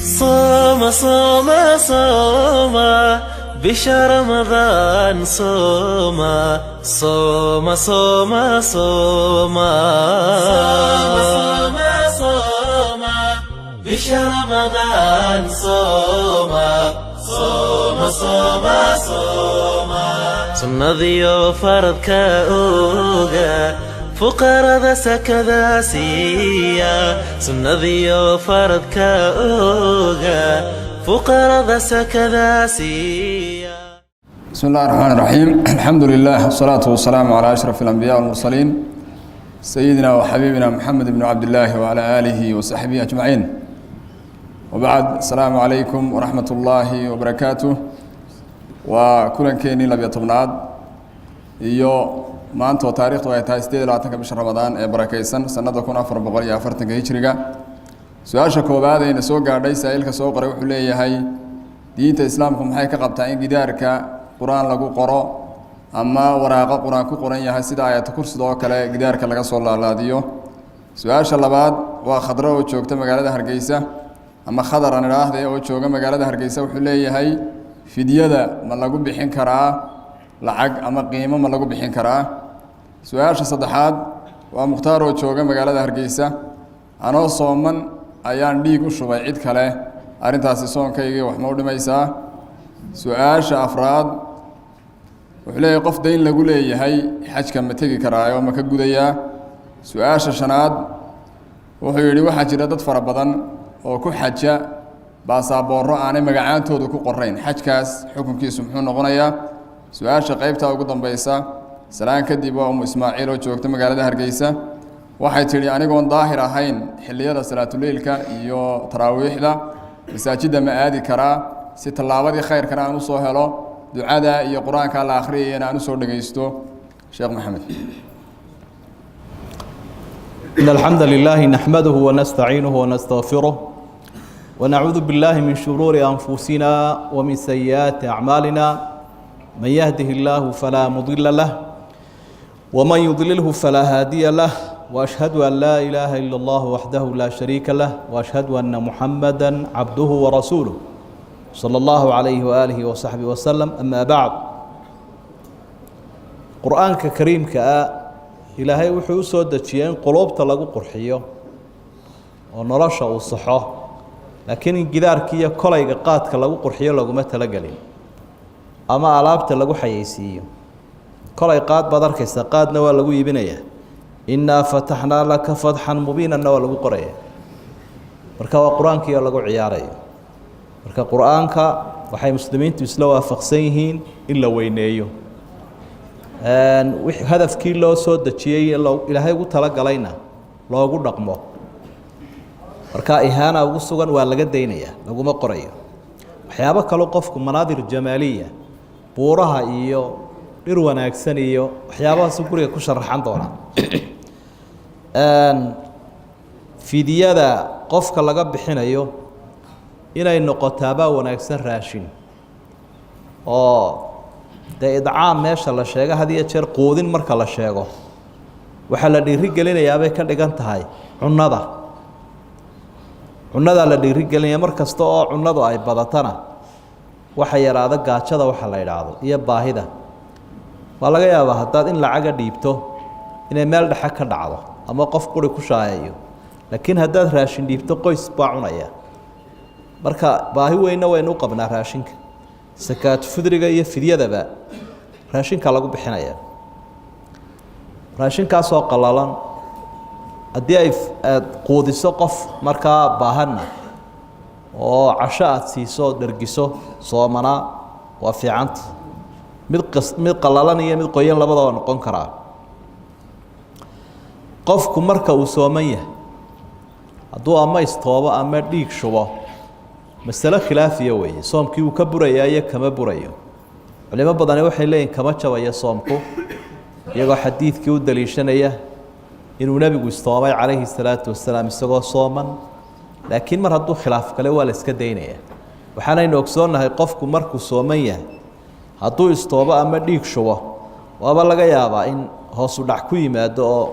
صوم صوم صوم، بشهر رمضان صوم صوم صوم صوم صوم صوم، بشهر رمضان صوم صوم صوم صوم. Sunnadiyo faradka oga, fuqarada sakada siiya. Sunnadiyo faradka oga, fuqarada sakada siiya. بسم الله الرحمن الرحيم، الحمد لله والصلاة والسلام على أشرف الأنبياء والمرسلين، سيدنا وحبيبنا محمد بن عبد الله وعلى آله وصحبه أجمعين، وبعد، السلام عليكم ورحمة الله وبركاته. Waa kulankeenii 12aad iyo maanta oo taarikhdu ay tahay 28-ka bisha Ramadaan ee barakeysan, sanada 1440-ka hijriga. Su-aasha koowaad ayna soo gaadhay, saa-iilka soo qoray wuxuu leeyahay: diinta Islaamku maxay ka qabtaa in gidaarka Qur-aan lagu qoro ama waraaqo Qur-aan ku qoran yahay, sida aayata kursida oo kale, gidaarka laga soo laalaadiyo? Su-aasha labaad waa Khadro oo joogta magaalada Hargeysa, ama Khadar aan idhaahde, oo jooga magaalada Hargeysa. Wuxuu leeyahay: fidyada ma lagu bixin karaa lacag ama qiimo ma lagu bixin karaa? Su-aasha saddexaad waa Mukhtaar oo jooga magaalada Hargeysa: anoo sooman ayaan dhiig u shubay cid kale, arrintaasi soonkaygii wax ma u dhimaysaa? Su-aasha afraad wuxuu leeyahay: qof dayn lagu leeyahay xajka ma tegi karaa oo ma ka gudayaa? Su-aasha shanaad wuxuu yidhi: waxaa jira dad fara badan oo ku xaja baasaaboorro aanay magacaantooda ku qorayn, xajkaas xukunkiisu muxuu noqonayaa? Su-aasha qeybta ugu dambeysa, salaan kadib, waa Umu Ismaaciil oo joogta magaalada Hargeysa. Waxay tidhi: anigoon daahir ahayn xilliyada salaatuleylka iyo taraawiixda masaajidda ma aadi karaa, si tallaabadii khayrkana aan usoo helo, ducada iyo Qur-aanka la akhriyayana aan usoo dhegaysto? Sheekh Maxamed. إن الحمد لله نحمده ونستعينه ونستغفره، ونعوذ بالله من شرور أنفسنا ومن سيئات أعمالنا. من يهده الله فلا مضل له ومن يضلله فلا هادي له، وأشهد أن لا إله إلا الله وحده لا شريك له، وأشهد أن محمدا عبده ورسوله، صلى الله عليه وآله وصحبه وسلم. أما بعد، Qur-aanka kariimka ah Ilaahay wuxuu u soo dejiyey in quluubta lagu qurxiyo oo nolosha uu saxo, laakiin in gidaarka iyo kolayga qaadka lagu qurxiyo laguma talagelin, ama alaabta lagu xayeysiiyo. Kolay qaad baad arkaysaa, qaadna waa lagu iibinayaa, "إنا فتحنا لك فتحا مبينا" na waa lagu qoraya. Marka waa Qur-aankii oo lagu ciyaarayo. Marka Qur-aanka waxay muslimiintu isla waafaqsan yihiin in la weyneeyo, hadafkii loo soo dejiyey Ilaahay ugu talagalayna loogu dhaqmo. Marka ihaana ugu sugan waa laga daynayaa, laguma qorayo. Waxyaabo kaleo qofku مناظر جمالية, buuraha iyo dhir wanaagsan iyo waxyaabahaasu guriga ku sharaxan doonaa. Fidyada qofka laga bixinayo inay noqotaabaa wanaagsan raashin, oo dee idcaam meesha la sheego, had iyo jeer quudin marka la sheego, waxaa la dhiiri gelinayaabay ka dhigan tahay cunnada. Cunnadaa la dhiiri gelinaya. Mar kasta oo cunnadu ay badatana, waxa yaraado gaajada waxa la idhaahdo iyo baahida. Waa laga yaabaa haddaad in lacaga dhiibto inay meel dhexe ka dhacdo ama qof quri ku shaayeeyo, laakiin haddaad raashin dhiibto, qoys baa cunaya. Marka baahi weynna waynu u qabnaa raashinka. Sakaat fidriga iyo fidyadaba raashinka lagu bixinaya, raashinkaasoo qalalan haddii ay aad quudiso qof markaa baahanna oo casho aada siiso oo dhergiso soomanaa, waa fiicanta. Mid qas, mid qalalan iyo mid qoyan labadaba noqon karaa. Qofku marka uu sooman yahay hadduu ama istoobo ama dhiig shubo, masalo khilaafiya weeye. Soomkii wuu ka burayaa iyo kama burayo? Culimo badani waxay leeyihin kama jabayo soomku, iyagoo xadiidkii u daliishanaya inuu nebigu istoobay calayhi salaatu wasalaam isagoo sooman. Laakiin mar hadduu khilaaf kale, waa la iska daynaya. Waxaanaynu ogsoonnahay qofku markuu sooman yahay hadduu istoobo ama dhiig shubo, waaba laga yaabaa in hoosu dhac ku yimaado oo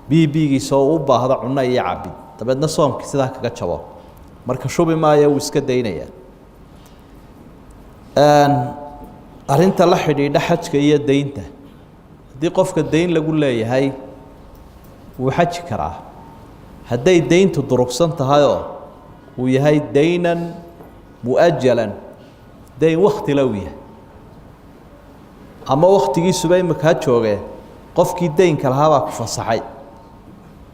BP-giisa oo u baahdo cunno iyo cabid, dabeedna soomkii sidaa kaga jabo. Marka shubi maayo, wuu iska daynayaa. Arrinta la xidhiidha xajka iyo deynta, haddii qofka deyn lagu leeyahay wuu xaji karaa, hadday deyntu durugsan tahayoo uu yahay daynan mu'ajalan, dayn wakti la uu yahay, ama waktigiisuba imika ha joogee, qofkii deynka lahaabaa ku fasaxay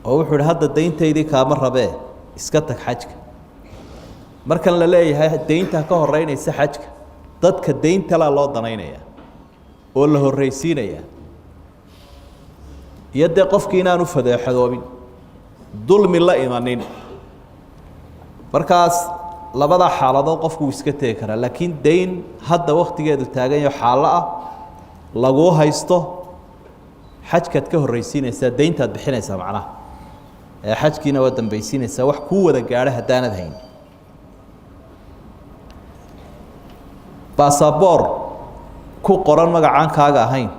oo wuxuu ihi: "Hadda deyntaydii kaama rabee, iska tag xajka." Markan la leeyahay deynta ka horeynaysa xajka, dadka deyntalaa loo danaynaya oo la horreysiinaya, iyo dee qofkii inaanu fadeexadoobin, dulmi la imanin. Markaas labadaa xaaladood qofku wuu iska tegi karaa. Laakiin deyn hadda waktigeedu taagan yaho, xaallo ah, laguu haysto, xajkaad ka horreysiinaysaa, deyntaad bixinaysaa macnaha, ee xajkiina waa dambaysiinaysaa, wax kuu wada gaadho haddaanad hayn. Basaboor ku qoran magacaan kaaga ahayn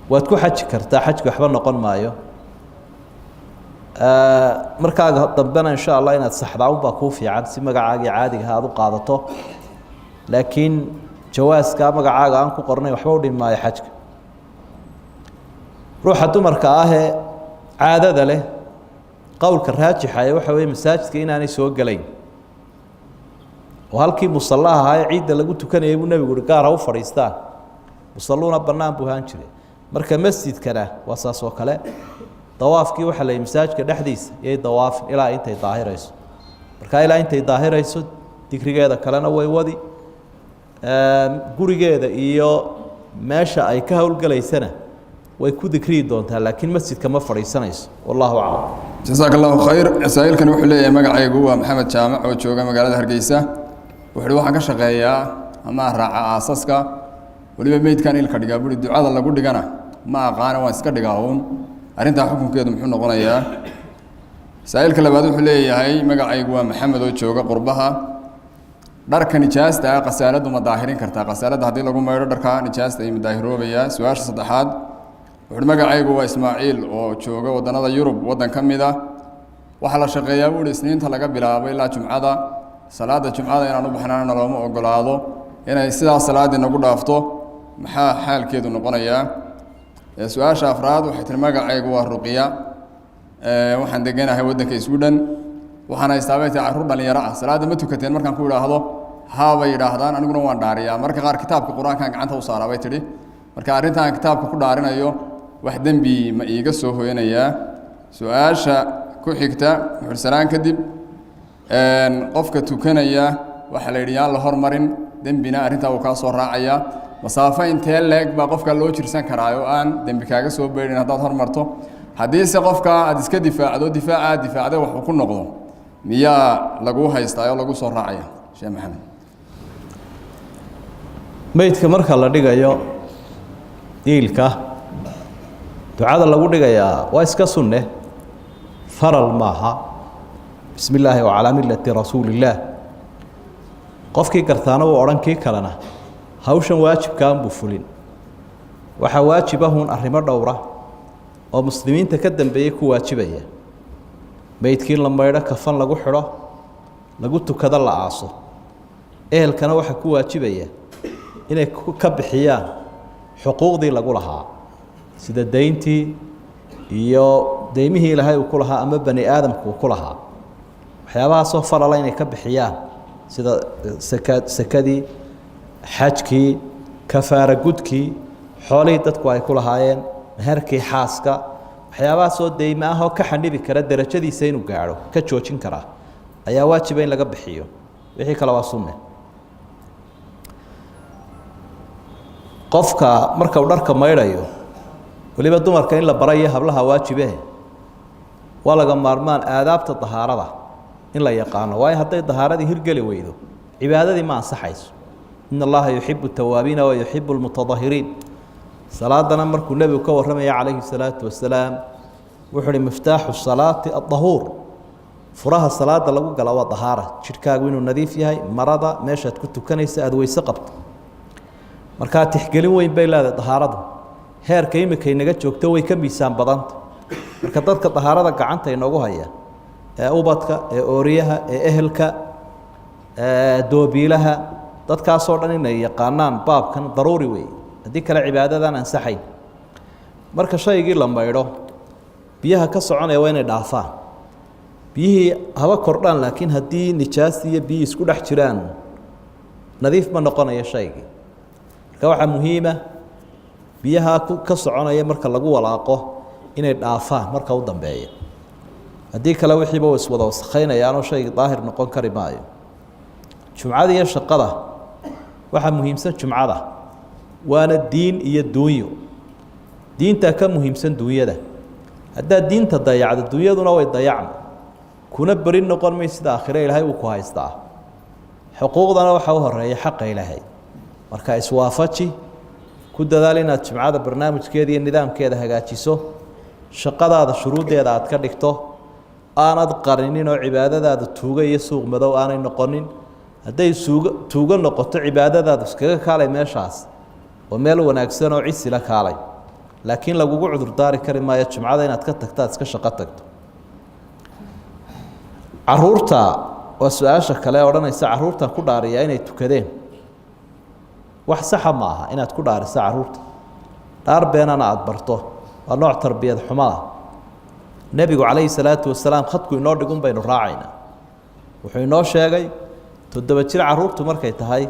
waad ku xaji kartaa, xajki waxba noqon maayo. Markaaga dambena insha Allah inaad saxdaa unbaa kuu fiican, si magacaagii caadigaha aada u qaadato. Laakiin jawaaskaa magacaaga aan ku qornay waxba udhimi maayo xajka. Ruuxa dumarka ahee caadada leh, qowlka raajixa ee waxa weeye masaajidka inaanay soo gelayn, oo halkii musallaha ahaa ee ciidda lagu tukanayay buu nebigu uhi gaar ha u fadhiistaan, musalluuna bannaan buu ahaan jiray. Marka masjidkana waa saas oo kale. Dawaafkii waxaa la yihi masaajidka dhexdiisa yay dawaafin ilaa intay daahirayso. Marka ilaa intay daahirayso digrigeeda kalena way wadi, gurigeeda iyo meesha ay ka howlgelaysana way ku dikriyi doontaa, laakiin masjidka ma fadhiisanayso. Wallahu aclam. Jasaaka allahu khayr. Saa'ilkani wuxuu leeyahay: magacaygu waa Maxamed Jaamac oo jooga magaalada Hargeysa. Wuxu uhi: waxaan ka shaqeeyaa ama raaca aasaska, weliba meydkan ilka dhigaa buhi. Ducada lagu dhigana ma aqaana, waan iska dhigaa uun. Arrintaa xukunkeedu muxuu noqonayaa? Saa'ilka labaad wuxuu leeyahay: magacaygu waa Maxamed oo jooga qurbaha. Dharka nijaasta ah qasaaladu ma daahirin kartaa? Qasaaladda haddii lagu maydho dharka nijaasta ay ma daahiroobayaa? Su-aasha saddexaad wuxuuhi: magacaygu waa Ismaaciil oo jooga waddannada Yurub waddan ka mid ah. Waxaa la shaqeeyaa buuhi Isniinta laga bilaabo ilaa Jumcada. Salaada Jumcada inaan u baxnaana looma ogolaado. Inay sidaas salaaddii nagu dhaafto maxaa xaalkeedu noqonayaa? Su-aasha afraad waxay tiri: magacaygu waa Ruqiya, waxaan deganahay waddanka Sweden. Waxaan haystaa, bay tahay, carruur dhalinyaro ah. Salaadda ma tukateen markaan ku idhaahdo, haabay yidhaahdaan, aniguna waan dhaariyaa. Marka qaar kitaabka Qur-aankaan gacanta u saaraa, bay tidhi. Marka arrintaan kitaabka ku dhaarinayo wax dembi ma iiga soo hoyanayaa? Su-aasha ku xigta muxursanaan kadib, qofka tukanaya waxaa la yidhi yaan la hormarin, dembina arrintaa uu kaa soo raacayaa. Masaafo intee leeg baa qofka loo jirsan karaa oo aan dembi kaaga soo beydhin haddaad hormarto? Haddiise qofka aad iska difaacdo, difaaca aad difaacday waxuu ku noqdo, miyaa laguu haystaa oo lagu soo raacaya? Sheekh Maxamed. Meydka marka la dhigayo iilka, ducada lagu dhigayaa waa iska sunne, faral maaha. Bismi illaahi wacalaa millati rasuuli illaah, qofkii gartaana wuu odhan, kii kalena hawshan waajibkaan buu fulin. Waxaa waajibahun arrimo dhowra oo muslimiinta ka dambeeyey ku waajibaya: meydkii la maydho, kafan lagu xidho, lagu tukado, la aaso. Ehelkana waxaa ku waajibaya inay ka bixiyaan xuquuqdii lagu lahaa, sida deyntii iyo deymihii Ilaahay uu ku lahaa ama bani aadamku uu ku lahaa, waxyaabahaasoo farala inay ka bixiyaan, sida saka, sakadii, xajkii, kafaara gudkii, xoolihii dadku ay ku lahaayeen, meherkii xaaska. Waxyaabahaasoo deyme ah oo ka xanibi kara derajadiisa inuu gaadho, ka joojin karaa, ayaa waajiba in laga bixiyo. Wixii kale waa sunne. Qofka marka uu dharka maydhayo, weliba dumarka in la barayo, hablaha waajibe, waa laga maarmaan aadaabta dahaarada in la yaqaano, waayo hadday dahaaradii hirgeli weydo cibaadadii ma ansaxayso. In Allaha yuxibu tawaabiina wa yuxibu lmutadahiriin. Salaadana markuu nebigu ka warramaya calayhi salaatu wasalaam, wuxuu uhi: miftaaxu salaati adahuur. Furaha salaada lagu gala waa dahaara, jidhkaagu inuu nadiif yahay, marada meeshaad ku tukanaysa aada weyse qabto. Markaa tixgelin weyn bay leedahay dahaaradu, heerka imika inaga joogto way ka miisaan badanta. Marka dadka dahaarada gacanta inoogu haya Ee ubadka, ee ooriyaha, ee ehelka, ee doobiilaha, dadkaasoo dhan inay yaqaanaan baabkan daruuri weeye. Haddii kale cibaadadan ansaxayn. Marka shaygii la maydho, biyaha ka soconaya waa inay dhaafaan biyihii, haba kordhaan, laakiin haddii nijaas iyo biyihii isku dhex jiraan, nadiif ma noqonayo shaygii. Marka waxaa muhiima biyaha ka soconaya marka lagu walaaqo inay dhaafaan marka u dambeeya. Haddii kale wixiiba wa iswada wasakhaynayaanoo shaygii daahir noqon kari maayo. Jumcada iyo shaqada, waxaa muhiimsan jumcada, waana diin iyo duunyo. Diintaa ka muhiimsan duunyada. Haddaad diinta dayacdo, duunyaduna way dayacma, kuna beri noqon may sida aakhire Ilaahay uu ku haystaa. Xuquuqdana waxaa u horeeya xaqa Ilaahay. Marka iswaafaji, ku dadaal inaad jimcada barnaamijkeeda iyo nidaamkeeda hagaajiso, shaqadaada shuruuddeeda aad ka dhigto, aanad qarinin oo cibaadadaada tuugo iyo suuq madow aanay noqonin. Hadday suugo tuugo noqoto cibaadadaadu, iskaga kaalay meeshaas oo meel wanaagsan oo cisila kaalay, laakiin lagugu cudurdaari kari maayo jumcada inaad ka tagto, aad iska shaqo tagto. Caruurta waa su-aasha kale ee odhanaysa: caruurtan ku dhaariyaa inay tukadeen. Wax saxa ma aha inaad ku dhaariso caruurta, dhaar beenana aada barto, waa nooc tarbiyad xumada. Nebigu calayhi salaatu wasalaam khadku inoo dhigun baynu raacaynaa. Wuxuu inoo sheegay 7 jir caruurtu markay tahay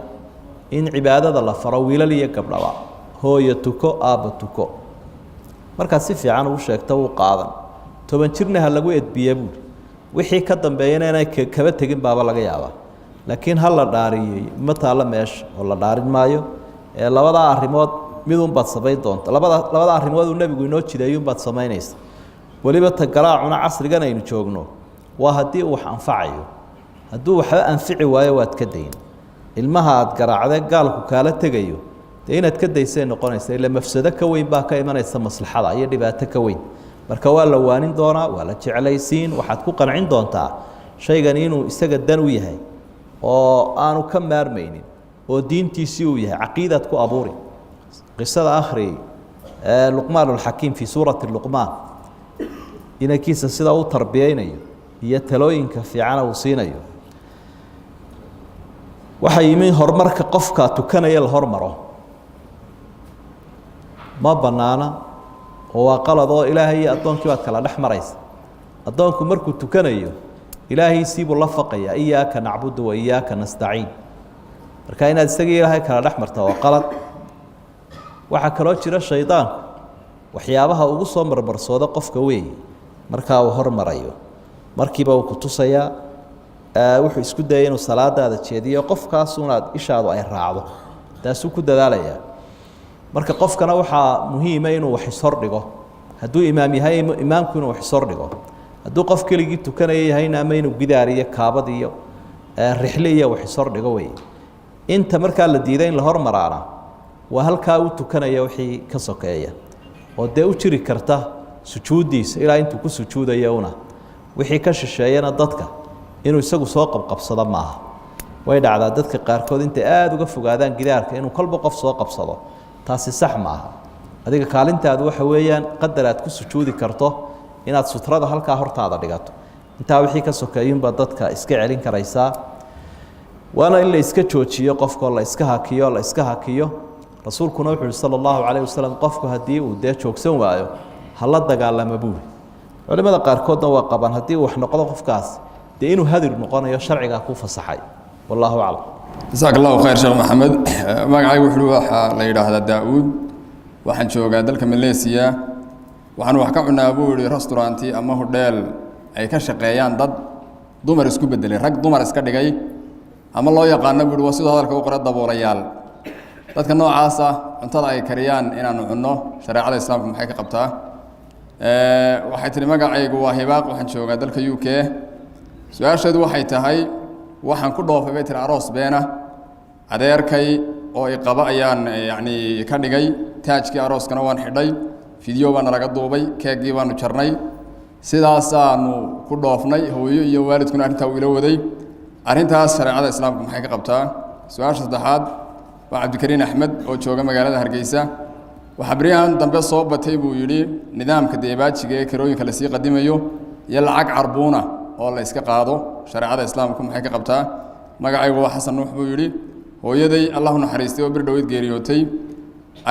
in cibaadada la faro, wiilal iyo gabdhaba: hooyo tuko, aabba tuko. Markaad si fiican ugu sheegto, wuu qaadan. 10 jirna ha lagu edbiye buuri. Wixii ka dambeeyana inay kaba tegin baaba laga yaabaa. Laakiin ha la dhaariyey ma taallo meesha, oo la dhaarin maayo. Ee labadaa arrimood midunbaad samayn doonta. Labada arrimood uu nebigu inoo jideeyunbaad samaynaysa. Weliba ta garaacuna casrigan aynu joogno waa haddii uu wax anfacayo. Hadduu waxba anfici waayo, waad ka dayn. Ilmaha aad garaacde gaalku kaala tegayo, dee inaad ka daysay noqonaysa, ila mafsado ka weyn baa ka imanaysa maslaxada iyo dhibaato ka weyn. Marka waa la waanin doonaa, waa la jeclaysiin, waxaad ku qancin doontaa shaygani inuu isaga dan u yahay oo aanu ka maarmaynin oo diintiisii uu yahay, caqiidaad ku abuuri. Qisada akhri Luqmaan alxakiim fii suurati Luqmaan, inankiisa sida u tarbiyeynayo iyo talooyinka fiicana uu siinayo. Waxaa yimi horumarka qofka tukanaya la hormaro ma bannaana oo waa qalad, oo Ilaahay iyo addoonkii baad kala dhex maraysa. Addoonku markuu tukanayo, Ilaahiisiibuu la faqaya: iyaaka nacbudu wa iyaaka nastaciin. Marka inaad isagii Ilaahay kala dhex marta waa qalad. Waxaa kaloo jira shaydaanku waxyaabaha ugu soo marmarsooda qofka weeye. Markaa uu hormarayo, markiiba uu ku tusayaa, wuxuu isku dayay inuu salaadaada jeediyo, qofkaasunaad ishaadu ay raacdo, taasuu ku dadaalayaa. Marka qofkana waxaa muhiima inuu wax ishordhigo. Hadduu imaam yahay, imaamku inuu wax ishordhigo. Hadduu qof keligii tukanaya yahayna, ama inuu gidaar iyo kaabad iyo rixli iyo wax ishordhigo wey. Inta markaa la diiday in la hormaraana waa halkaa uu tukanaya wixii ka sokeeya, oo dee u jiri karta sujuuddiisa ilaa intuu ku sujuudayo una. Wixii ka shisheeyana dadka inuu isagu soo qabqabsado maaha. Way dhacdaa dadka qaarkood intay aada uga fogaadaan gidaarka inuu kolba qof soo qabsado. Taasi sax maaha. Adiga kaalintaadu waxa weeyaan qadar aad ku sujuudi karto inaad sutrada halkaa hortaada dhigato. Intaa wixii ka sokeeyunbaa dadka iska celin karaysaa. Waana in la iska joojiyo qofkoo la iska hakiyo, la iska hakiyo. Rasuulkuna wuxu uhi sala allahu calayh wasalam: qofku haddii uu dee joogsan waayo, hala dagaalama buuri. Culimada qaarkoodna waa qabaan haddii uu wax noqdo qofkaas dee inuu hadir noqonayo, sharcigaa ku fasaxay. Wallahu aclam. Jasaak allahu khayr, Sheekh Maxamed. Magacaygu wuxuu waxaa la yidhaahdaa Daa-uud, waxaan joogaa dalka Maleesiya. Waxaan wax ka cunaa, buu yihi, restauranti ama hodheel ay ka shaqeeyaan dad dumar isku bedelay, rag dumar iska dhigay, ama loo yaqaano, buu yihi, waa sidoo hadalka u qora, daboolayaal. Dadka noocaas ah cuntada ay kariyaan inaanu cunno, shareecada Islaamku maxay ka qabtaa? Waxay tihi: magacaygu waa Hibaaq, waxaan joogaa dalka UK. Su-aasheedu waxay tahay: waxaan ku dhoofay, bay tihi, aroos beena. Adeerkay oo iqaba ayaan yacni ka dhigay, taajkii arooskana waan xidhay, video baana laga duubay, keeggii baanu jarnay, sidaasaanu ku dhoofnay. Hooyo iyo waalidkuna arrintaa uu ila waday. Arrintaas shareecada Islaamku maxay ka qabtaa? Su-aasha saddexaad waa Cabdikariin Axmed oo jooga magaalada Hargeysa. Waxaa beryahan dambe soo batay, buu yidhi, nidaamka deebaajiga ee kirooyinka lasii qadimayo iyo lacag carbuuna oo oo la iska qaado, shareecada islaamku maxay ka qabtaa? Magacaygu waa Xasan Nuux, buu yidhi. Hooyaday, Allahu naxariistay, oo bir dhoweyd geeriyootay,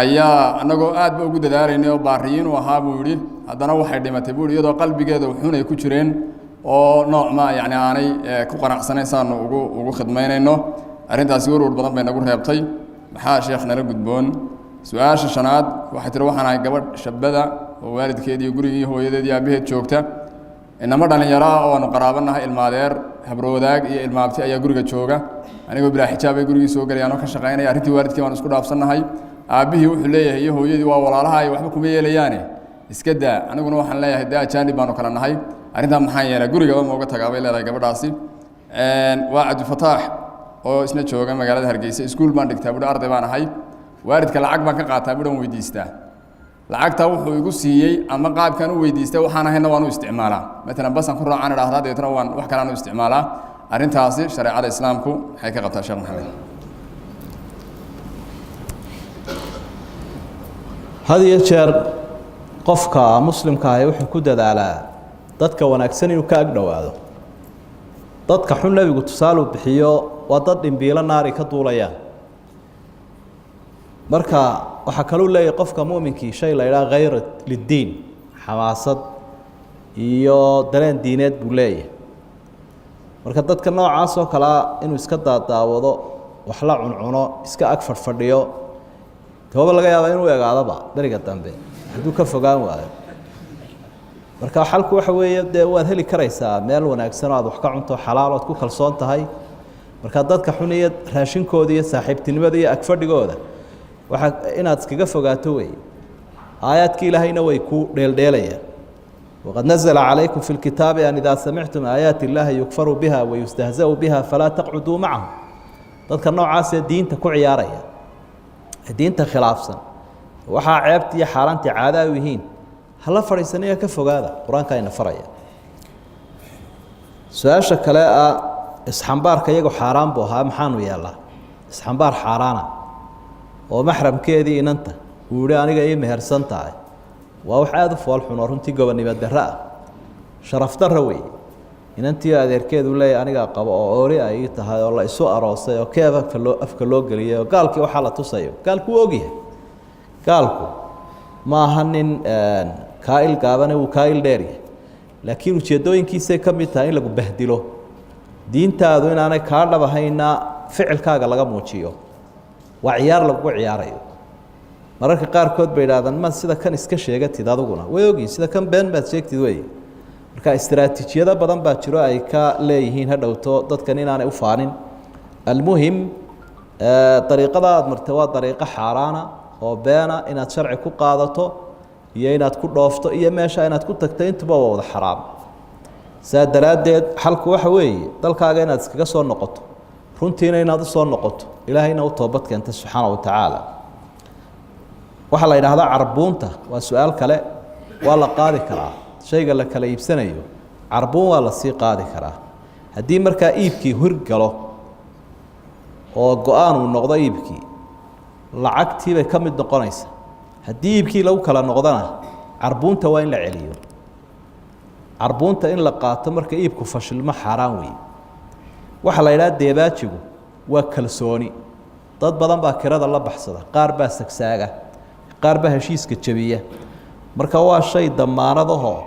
ayaa annagoo aad ba ugu dadaalaynay oo baariyiin u ahaa, buu yidhi, haddana waxay dhimatay, buu yidhi, iyadoo qalbigeeda wuxuun ay ku jireen oo nooc ma yacni aanay ku qanacsanayn saanu ugu khidmaynayno. Arrintaasi warwar badan bay nagu reebtay. Maxaa, sheekh, nala gudboon? Su-aasha shanaad waxay tihi: waxaan ahay gabadh shabada oo waalidkeed iyo gurigii hooyadeed iyo aabaheed joogta. Inamo dhallinyaro ah oo aanu qaraabanahay, ilmaadeer, habrowadaag iyo ilmaabti, ayaa guriga jooga. Anigoo bilaa xijaab ay gurigii soo galayaan oo ka shaqaynaya. Arrintii waalidkii baan isku dhaafsannahay. Aabbihii wuxuu leeyahay iyo hooyadii: "Waa walaalaha, iyo waxba kuma yeelayaane, iska daa." Aniguna waxaan leeyahay: "Dee ajaanib baanu kala nahay." Arrintaa maxaan yeelaa? Gurigaba ma uga tagaa, bay leedahay gabadhaasi. Waa Cabdifataax oo isna jooga magaalada Hargeysa. Iskuul baan dhigtaa, buhi, arday baan ahay. Waalidka lacag baan ka qaataa, buhi, aan weydiistaa. Lacagta wuxuu igu siiyey ama qaabkaan u weydiistay waxaan ahayna waan u isticmaalaa. Matalan, basaan ku raacaan idhahdaa, dabeetna waan wax kalaan u isticmaalaa. Arrintaasi shareecada islaamku maxay ka qabtaa, Sheekh Maxamed? Had iyo jeer qofka muslimka ahi wuxuu ku dadaalaa dadka wanaagsan inuu ka ag dhowaado. Dadka xun nebigu tusaaluu bixiyo, waa dad dhimbiilo naari ka duulayaan. Marka waxaa kaluu leeyahy qofka muminkii shay la idhaha khayr liddiin, xamaasad iyo dareen diineed buu leeyahay. Marka dadka noocaas oo kalea inuu iska daadaawado, wax la cuncuno, iska ag fadhfadhiyo, tooba laga yaaba inuu egaadaba beriga dambe hadduu ka fogaan waayo. Marka xalku waxa weeye, dee waad heli karaysaa meel wanaagsan oo aad wax ka cunto, xalaal ood ku kalsoon tahay. Marka dadka xun iyo raashinkooda iyo saaxiibtinimada iyo agfadhigooda waxaa inaad iskaga fogaato wey. Aayaadki ilaahayna way ku dheeldheelayaan: waqad nazla calaykum fi lkitaabi an idaa samictum aayaati illaahi yukfaru biha wayustahzau biha falaa taqcuduu macahum. Dadka noocaasee diinta ku ciyaaraya ee diinta khilaafsan, waxaa ceebta iyo xaaraantii caada u yihiin, hala fadhiisaniga, ka fogaada, qur-aanka ayna faraya. Su-aasha kale ah, isxambaarka iyagu xaaraan buu ahaa, maxaanu yeelnaa? Isxambaar xaaraana oo maxramkeedii inanta uu yihi aniga ii mehersan tahay, waa wax aada u foolxun oo runtii gobonnimo darro ah, sharaf darro wey. Inantii adeerkeedu leeyahy anigaa qabo oo oori ay ii tahay oo la isu aroosay oo keeb afka loo geliyay oo gaalkii waxaa la tusayo, gaalku wuu ogyahay. Gaalku ma aha nin kaa il gaabane, wuu kaa il dheeryahay, laakiin ujeeddooyinkiisay ka mid tahay in lagu bahdilo, diintaadu inaanay kaa dhab ahayna ficilkaaga laga muujiyo. Waa ciyaar lagugu ciyaarayo. Mararka qaarkood bay idhahdaan: "Ma sida kan iska sheegatid adiguna?" Way ogyihin sida kan been baad sheegtid wey. Marka istaraatiijiyado badan baa jiro ay ka leeyihiin ha dhowto dadkan inaanay u faanin. Almuhim, dariiqada aad martay waa dariiqo xaaraana oo beena. Inaad sharci ku qaadato iyo inaad ku dhoofto iyo meesha inaad ku tagto, intuba waa wada xaraam. Saa daraaddeed xalku waxa weeye dalkaaga inaad iskaga soo noqoto, runtiina inaad usoo noqoto, ilaahayna u toobad keenta subxaana wa tacaala. Waxaa la yidhaahdaa carbuunta, waa su-aal kale, waa la qaadi karaa. Shayga la kala iibsanayo carbuun waa la sii qaadi karaa. Haddii markaa iibkii hirgalo oo go-aan uu noqdo iibkii, lacagtii bay ka mid noqonaysa. Haddii iibkii lagu kala noqdona, carbuunta waa in la celiyo. Carbuunta in la qaato marka iibku fashilmo xaaraan weeye. Waxaa la yidhaha deebaajigu waa kalsooni. Dad badan baa kirada la baxsada, qaar baa sagsaaga, qaar baa heshiiska jebiya. Marka waa shay damaanadahoo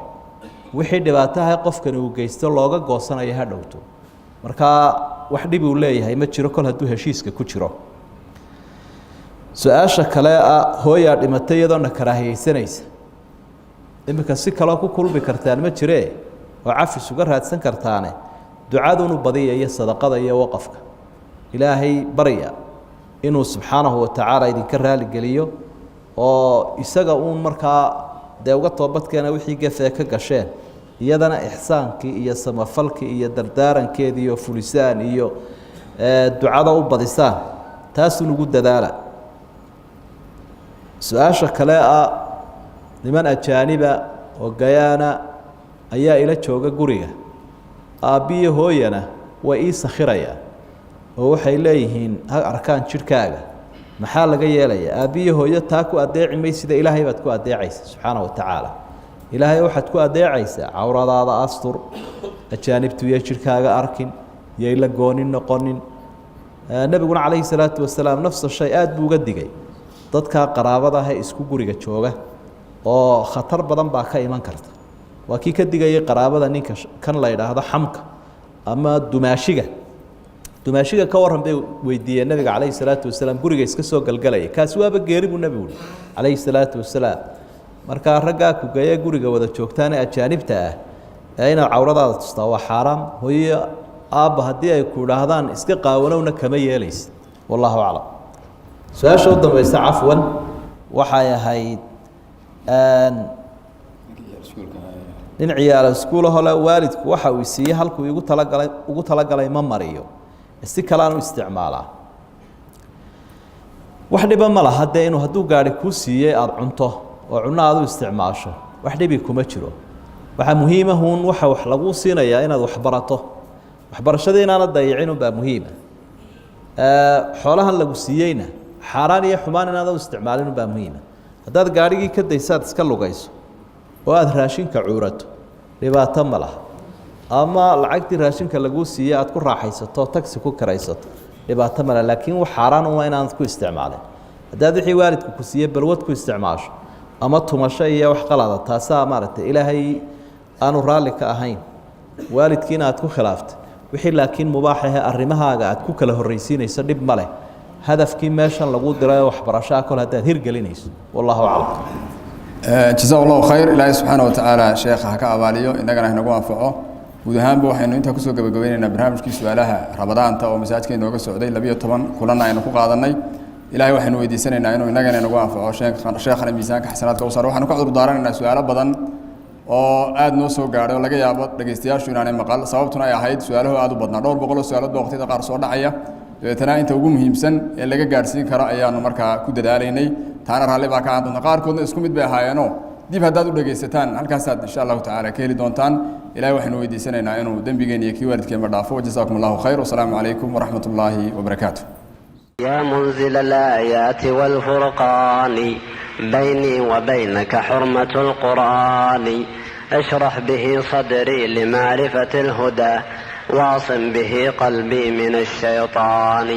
wixii dhibaataha qofkani uu geysto looga goosanayo ha dhowto. Markaa wax dhib uu leeyahay ma jiro kol hadduu heshiiska ku jiro. Su-aasha kale ah, hooyaa dhimatay iyadoona karaahiyeysanaysa. Iminka si kaloo ku kulmi kartaan ma jiree oo cafis uga raadsan kartaane, ducadunu badiya iyo sadaqada iyo waqafka. Ilaahay barya inuu subxaanahu wa tacaala idinka raaligeliyo oo isaga uun markaa dee uga toobadkeena wixii gefee ka gasheen, iyadana ixsaankii iyo samafalkii iyo dardaarankeedii iyo fulisaan iyo ducada u badisaan, taasun ugu dadaala. Su-aasha kale ah, niman ajaaniba oo gayaana ayaa ila jooga guriga, aabbiyo hooyana way ii sakhirayaan oo waxay leeyihiin ha arkaan jidhkaaga. Maxaa laga yeelaya? Aabbiyo hooyo taa ku adeeci maysida, ilaahay baad ku adeecaysa subxaana wa tacaala. Ilaahay waxaad ku adeecaysaa cawradaada astur. Ajaanibtu yay jidhkaaga arkin, yay la gooni noqonin. Nebiguna calayhi salaatu wasalaam nafsa shay aada buu uga digay dadkaa qaraabada ah ee isku guriga jooga, oo khatar badan baa ka iman karta. Waa kii ka digayay qaraabada ninka kan la yidhaahdo xamka ama dumaashiga. Dumaashiga ka warran bay weydiiyeen nabiga calayhi salaatu wasalaam, guriga iska soo galgalaya. Kaasi waaba geeri buu nebigu uhi calayhi salaatu wasalaam. Markaa raggaa kugeeye guriga wada joogtaane ajaanibta ah ee inaad cawradaada tustaa waa xaaraam. Hooyo aabba haddii ay ku idhaahdaan iska qaawanowna kama yeelaysa. Wallahu aclam. Su-aasha u dambaysa, cafwan, waxay ahayd nin ciyaalo iskuulahole waalidku waxa uu siiyey halkuu igu talagalay ugu talagalay ma mariyo, si kalean u isticmaalaa. Wax dhiba ma laha dee inuu hadduu gaari kuu siiyey aada cunto oo cunno aad u isticmaasho, wax dhibi kuma jiro. Waxaa muhiimahuun waxa wax laguu siinayaa inaad waxbarato, waxbarashadii inaana dayicin unbaa muhiima. Xoolahan lagu siiyeyna xaaraan iyo xumaan inaada u isticmaalin unbaa muhiima. Haddaad gaadhigii ka daysaad iska lugayso oo aada raashinka cuurato, dhibaato ma laha. Ama lacagtii raashinka laguu siiyey aad ku raaxaysato, tagsi ku karaysato, dhibaato male. Laakiin wax xaaraan uma inaanad ku isticmaalin. Haddaad wixii waalidku ku siiyey balwad ku isticmaasho ama tumasho iyo wax qalada, taasaa maaragtay ilaahay aanu raalli ka ahayn, waalidkiina aad ku khilaaftay wixii. Laakiin mubaax ahe arrimahaaga aad ku kala horraysiinayso dhib ma leh, hadafkii meeshan lagu diray waxbarashaa kol haddaad hirgelinayso. Wallahu aclam. Jazaa Allahu khayr. Ilaahay subxaana watacaala sheekha ha ka abaaliyo, innagana hanagu anfaco. Guud ahaanba waxaynu intaa kusoo gabagabeyneynaa barnaamijkii su-aalaha Ramadaanta oo masaajidka inooga socday, 12 kulanna aynu ku qaadanay. Ilahay waxaynu weydiisanaynaa inuu innagana inagu anfaco, sheekhana miisaanka xasanaadka u saaro. Waxaanu ka cudur daaranaynaa su-aalo badan oo aada noo soo gaadhay oo laga yaabo dhegeystayaashu inaanay maqal, sababtuna ay ahayd su-aalahu aada u badnaa. Dhowr boqol oo su-aalood baa waqtiyada qaar soo dhacaya, dabeetana inta ugu muhiimsan ee laga gaadhsiin karo ayaanu markaa ku dadaalaynay. Taana raalli baa ka ahaan doonta. Qaarkoodna isku mid bay ahaayeenoo dib haddaad u dhegaysataan halkaasaad insha Allahu tacala ka heli doontaan. Ilahay waxaynu weydiisanaynaa inuu dembigeen iyo kii waalidkeenba dhaafo. Wajazaakum Allahu khayr, wasalaamu calaykum waraxmat ullaahi wabarakaatu. يا منزل الآيات والفرقان، بيني وبينك حرمة القرآن. اشرح به صدري لمعرفة الهدى، واعصم به قلبي من الشيطان.